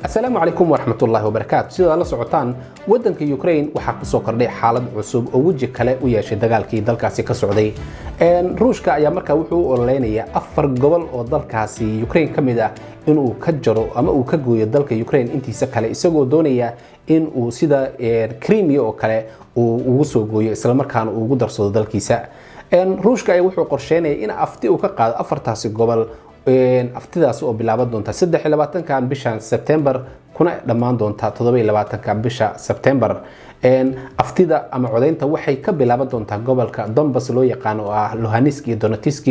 Asalaamu calaykum waraxmatullaahi wabarakaatu. Sidaad la socotaan, waddanka Ukraine waxaa kusoo kordhay xaalad cusub oo weji kale u yeeshay dagaalkii dalkaasi ka socday. Ruushka ayaa markaa wuxuu u ololeynayaa afar gobol oo dalkaasi Ukraine ka mid ah inuu ka jaro ama uu ka gooyo dalka Ukraine intiisa kale, isagoo doonaya in uu sida Crimea oo kale uu ugu soo gooyo, islamarkaana uu ugu darsado dalkiisa. Ruushka ayaa wuxuu qorsheynaya in afti uu ka qaado afartaasi gobol, aftidaas oo bilaaban doonta 23-kan bishan Sebtembar kuna dhammaan doonta 27-ka bisha Sebtembar. Aftida ama codeynta waxay ka bilaaban doontaa gobolka Donbas loo yaqaan, oo ah Luhansk iyo Donetsk,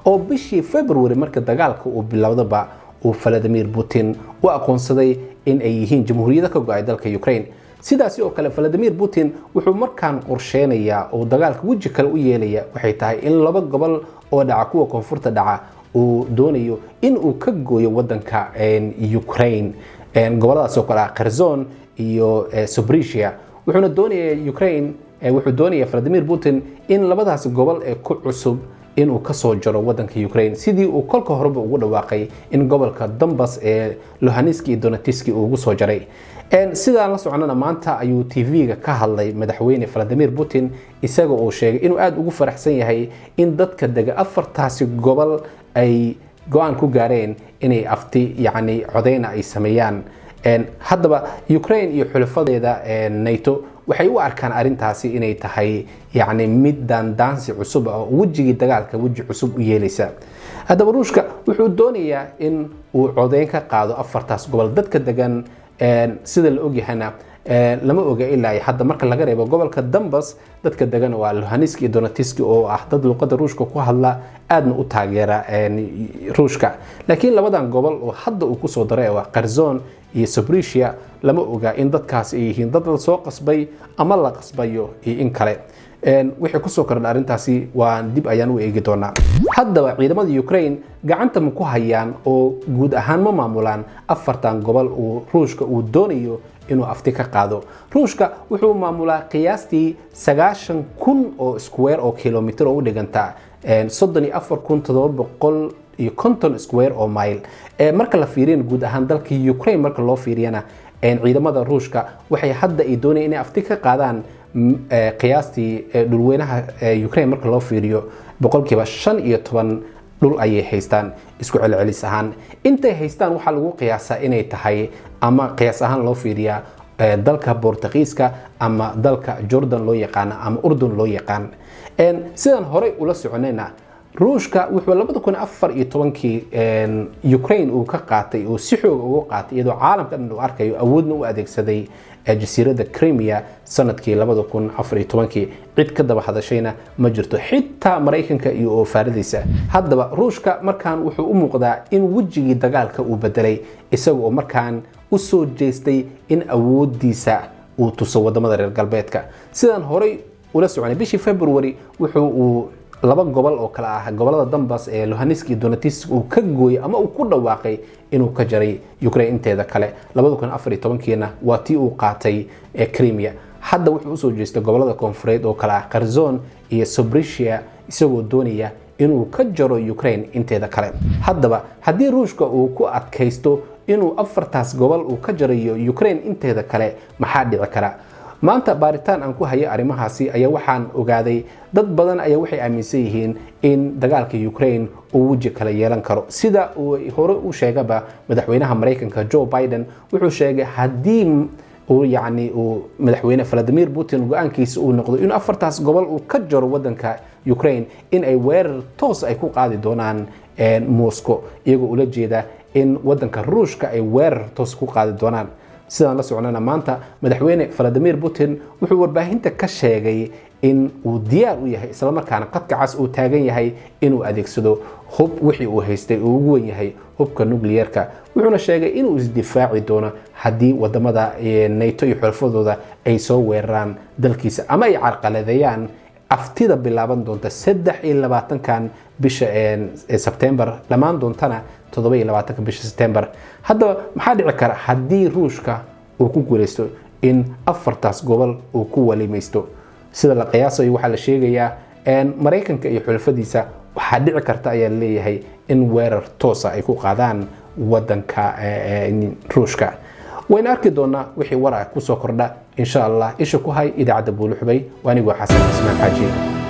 oo bishii February marka dagaalka uu bilowdaba uu Vladimir Putin u aqoonsaday in ay yihiin jamhuuriyado ka go-ay dalka Ukraine. Sidaasi oo kale, Vladimir Putin wuxuu markaan qorsheynayaa oo dagaalka weji kale u yeelaya waxay tahay in laba gobol oo dhaca kuwa koonfurta dhaca uu doonayo in uu ka gooyo wadanka Ukraine, goboladaas oo kale ah Kherson iyo Zaporizhzhia. Wuxuuna doonaya Ukraine, wuxuu doonaya Vladimir Putin in labadaas gobol ee ku cusub inuu kasoo jaro wadanka Ukraine, sidii uu kolka horeba ugu dhawaaqay in gobolka Donbas ee Luhansk iyo Donetsk uu ugu soo jaray. Sidaan la soconana, maanta ayuu TV-ga ka hadlay madaxweyne Vladimir Putin, isaga oo sheegay inuu aada ugu faraxsan yahay in dadka dega afartaasi gobol ay go-aan ku gaareen inay afti, yacni codeyna, ay sameeyaan. Haddaba Ukraine iyo xulafadeeda NATO waxay u arkaan arrintaasi inay tahay, yacni, mid daandaansi cusub oo wejigii dagaalka weji cusub u yeelaysa. Haddaba Ruushka wuxuu doonayaa in uu codeyn ka qaado afartaas gobol dadka degan. Sida la ogyahayna, lama oga ilaa hadda, marka laga reebo gobolka Donbas dadka degan waa Luhansk iyo Donetsk, oo ah dad luqada Ruushka ku hadla, aadna u taageera Ruushka. Laakiin labadan gobol oo hadda uu kusoo daray, waa Kherson iyo Zaporizhzhia, lama oga in dadkaas ay yihiin dad la soo qasbay ama la qasbayo iyo in kale. Wixii kusoo kordha arrintaasi waa dib ayaan u eegi doonaa. Haddaba ciidamada Ukraine gacanta ma ku hayaan oo guud ahaan ma maamulaan afartan gobol uu Ruushka uu doonayo inuu afti ka qaado? Ruushka wuxuu maamulaa qiyaastii 90,000 oo square oo kilomitr, oo u dhiganta 34,750 square oo mile. Marka la fiiriyana guud ahaan dalka Ukraine marka loo fiiriyana, ciidamada Ruushka waxay hadda ay doonayaan inay afti ka qaadaan qiyaastii dhulweynaha Ukraine marka loo fiiriyo 15% dhul ayay haystaan. Isku celcelis ahaan intay haystaan waxaa lagu qiyaasaa inay tahay, ama qiyaas ahaan loo fiiriyaa, dalka Bortugiiska ama dalka Jordan loo yaqaano ama Urdun loo yaqaan. Sidaan horey ula soconayna, Ruushka wuxuu 2014-kii Ukraine uu ka qaatay oo si xooga uga qaatay, iyadoo caalamka dhan uu arkayo, awoodna u adeegsaday, jasiiradda Crimea sanadkii 2014-kii. Cid ka daba hadashayna ma jirto, xitaa Maraykanka iyo oofaaradiisa. Haddaba Ruushka markaan wuxuu u muuqdaa in wejigii dagaalka uu bedelay, isaga oo markaan u soo jeestay in awoodiisa uu tuso wadamada reer galbeedka. Sidaan horey ula soconay, bishii February wuxuu uu laba gobol oo kale ah gobolada Donbas ee Luhansk iyo Donetsk uu ka gooyay ama uu ku dhawaaqay inuu ka jaray Ukraine inteeda kale. 2014-kiina waa tii uu qaatay Crimea. Hadda wuxuu usoo jeestay gobolada koonfureed oo kale ah Kherson iyo Zaporizhzhia, isagoo doonaya inuu ka jaro Ukraine inteeda kale. Haddaba haddii Ruushka uu ku adkaysto inuu afartaas gobol uu ka jarayo Ukraine inteeda kale, maxaa dhici kara? Maanta baaritaan aan ku hayo arrimahaasi ayaa waxaan ogaaday dad badan ayaa waxay aaminsan yihiin in dagaalka Ukraine uu weji kale yeelan karo. Sida uu hore u sheegaba madaxweynaha Maraykanka Joe Biden, wuxuu sheegay haddii uu, yacni, uu madaxweyne Vladimir Putin go-aankiisa uu noqdo inuu afartaas gobol uu ka jaro wadanka Ukraine, in ay weerar toos ay ku qaadi doonaan Moscow, iyagoo ula jeeda in wadanka Ruushka ay weerar toos ku qaadi doonaan. Sidaan la soconana, maanta madaxweyne Vladimir Putin wuxuu warbaahinta ka sheegay in uu diyaar u yahay, islamarkaana qadka cas uu taagan yahay, inuu adeegsado hub wixii uu haystay uu ugu wen yahay hubka nuclearka. Wuxuuna sheegay inuu isdifaaci doono haddii wadamada NATO iyo xulafadooda ay soo weeraraan dalkiisa ama ay carqaladeeyaan aftida bilaaban doonta 23-kan bisha Sebtembar, dhammaan doontana 27-ka bisha Sebtembar. Haddaba maxaa dhici kara haddii Ruushka uu ku guuleysto in afartaas gobol uu ku walimaysto? Sida la qiyaasayo, waxaa la sheegayaa Maraykanka iyo xulafadiisa waxaa dhici karta ayaa leeyahay in weerar toosa ay ku qaadaan wadanka Ruushka. Wayna arki doonaa wixii war ah kusoo kordha, insha Allah. Isha ku hay idaacadda Buuluxubay. Waa anigoo Xasan Cismaan Xaaji.